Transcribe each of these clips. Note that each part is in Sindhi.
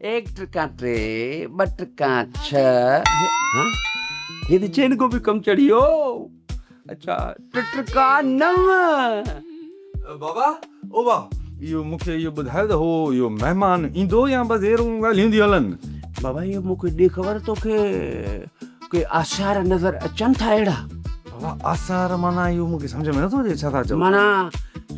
ايڪ ٽڪا ٽي، ٻه ٽڪا ڇهه، ها هي ته چئن کان به ڪم چڙهي ويو. اڇا ٽي ٽڪا نو. بابا او با اهو مون کي اهو ٻڌايو ته هو اهو مهمان ايندو يا بس هيرون ڳالهيون ٿيون هلن؟ بابا اهو مون کي ڏي خبر توکي ڪي آثار نظر اچن ٿا اهڙا؟ بابا آثار معنيٰ اهو مون کي سمجهه ۾ نٿو اچي ڇا ٿا چئو؟ معنيٰ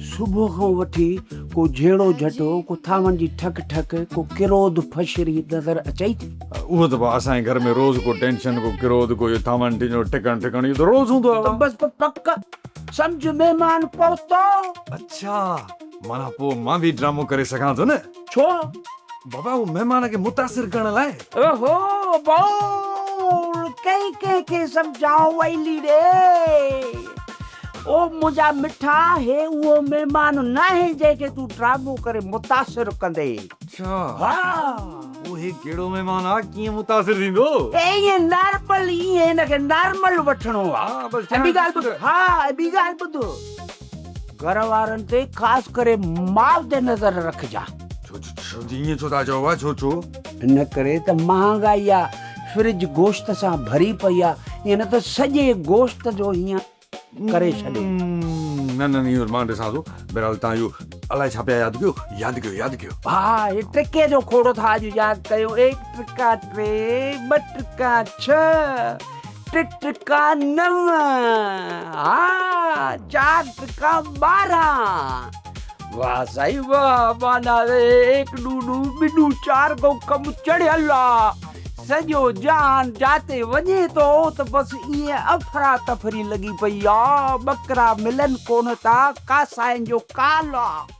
صبح کان وٺي ڪو جهيڙو جهٽو، ڪو ٿانون جي ٺڪ ٺڪ، ڪو ڪروڌ ڦشري نظر اچئي ٿي. اهو ته بابا اسان جي گهر ۾ روز ڪو ٽينشن، ڪو ڪروڌ، ڪو اهو ٿانون جو ٽڪڻ ٺڪڻ اهو ته روز هوندو آهي. ته بس پوء پڪ سمجهه مهمان پهتو. اڇا معنيٰ پوء مان به ڊرامو ڪري سگهان ٿو نه؟ ڇو؟ بابا اهو مهمان کي متاثر ڪرڻ لاء. اوهو بول ڪنهن ڪنهن کي سمجهائون ويلي ڙي. او منهنجا مٺا هي اهو مهمان ناهي جنهن کي تون ڊرامو ڪري متاثر ڪندين. اڇا ها. پوء هي ڪهڙو مهمان آ ڪيئن متاثر ٿيندو؟ ائين نارمل ائين هن کي نارمل وٺڻو آ. ها بس ۽ ٻي ڳالهه ٻڌ ها ۽ ٻي ڳالهه ٻڌ گهر وارن تي خاص ڪري ماء تي نظر رکجان. ڇو ڇو جي ائين ڇو ٿا چئو ڀاء ڇو ڇو؟ ان ڪري ته مهانگائي آ فرج گوشت سان ڀري پئي آ ائين نه ته سڄي گوشت جو هيئن ڪري ڇڏي. نه نه اهو مان ڏسان ٿو بهرحال تان اهو الائي ڇا پيا ياد ڪيو ياد ڪيو ياد ڪيو. ها هي ٽڪي جو کوڙو ٿا اڄ ياد ڪيو ايڪ ٽڪا ٽي ٻه ٽڪا ڇهه ٽي ٽڪا نو ها چار ٽڪا 12. واه سائين واه معنيٰ ايڪ ڏوڏو ٻنو چار گو ڪم چڙهيل آ سڄو جهان جاتي وڃي ٿو ته بس ائين افرا تفري لڳي پئي آ ٻڪرا ملن ڪونه ٿا ڪاسائين جو ڪال آ.